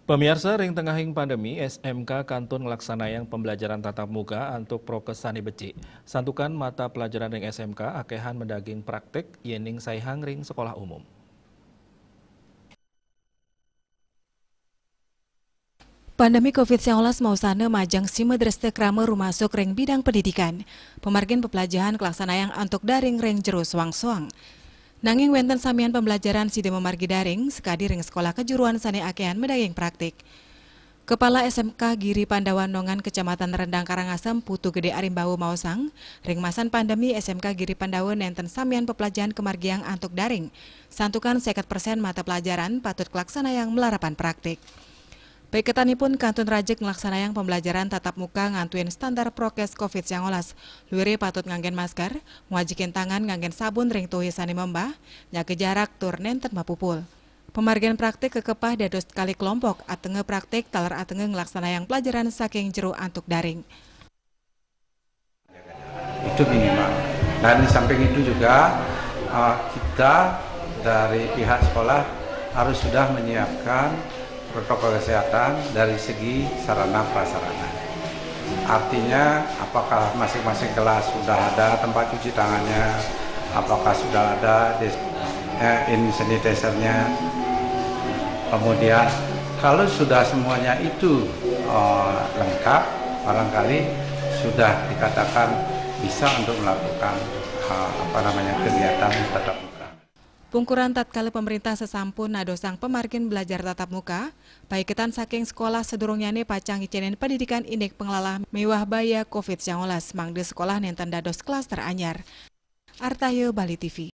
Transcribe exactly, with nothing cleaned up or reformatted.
Pamiarsa, ring tengahing pandemi, S M K kantun nglaksanayang pembelajaran tatap muka antuk prokes sane becik. Santukan mata pelajaran ring S M K akehan madaging praktik, yening saihang ring sekolah umum. Pandemi covid sembilan belas mausana majeng sima dresta krama rumasuk ring bidang pendidikan. Pamargin pepelajahan kalaksanayang antuk daring ring jero soang-soang. Nanging wenten samian pembelajaran sida mamargi daring, sakadi ring sekolah kejuruan sane akehan madaging praktik. Kepala S M K Giri Pandawa Nongan Kecamatan Rendang Karangasem, Putu Gede Arimbawa maosang, ring masan pandemi S M K Giri Pandawa nenten samian pepelajahan kamargiang antuk daring. Santukan seket persen mata pelajaran patut kalaksanayang malarapan praktik. Paiketanipun kantun rajeg nglaksanayang pembelajaran tatap muka ngantuin standar prokes covid sembilan belas. Luire patut nganggen masker, ngwajikin tangan nganggen sabun ring tuhi sane membah, nyaga jarak tur nenten mapupul. Pamargin praktik kakepah dados kalih kelompok, atenga praktik taler atenga nglaksanayang pelajaran saking jero antuk daring. Itu minimal. Dan di samping itu juga, eh, kita dari pihak sekolah harus sudah menyiapkan protokol kesehatan dari segi sarana prasarana. Artinya, apakah masing-masing kelas sudah ada tempat cuci tangannya, apakah sudah ada dis-, eh, hand sanitizer-nya. Kemudian, kalau sudah semuanya itu, eh, lengkap, barangkali sudah dikatakan bisa untuk melakukan, eh, apa namanya, kegiatan tatap muka. Pungkuran tatkala pamerintah sasampun nadosang pamargin belajar tatap muka, paiketan saking sekolah sadurungnyane pacang ngicenin pendidikan indik panglalah miwah baya covid sembilan belas, mangda sekolah nenten dados klaster anyar. Artaya, Bali T V.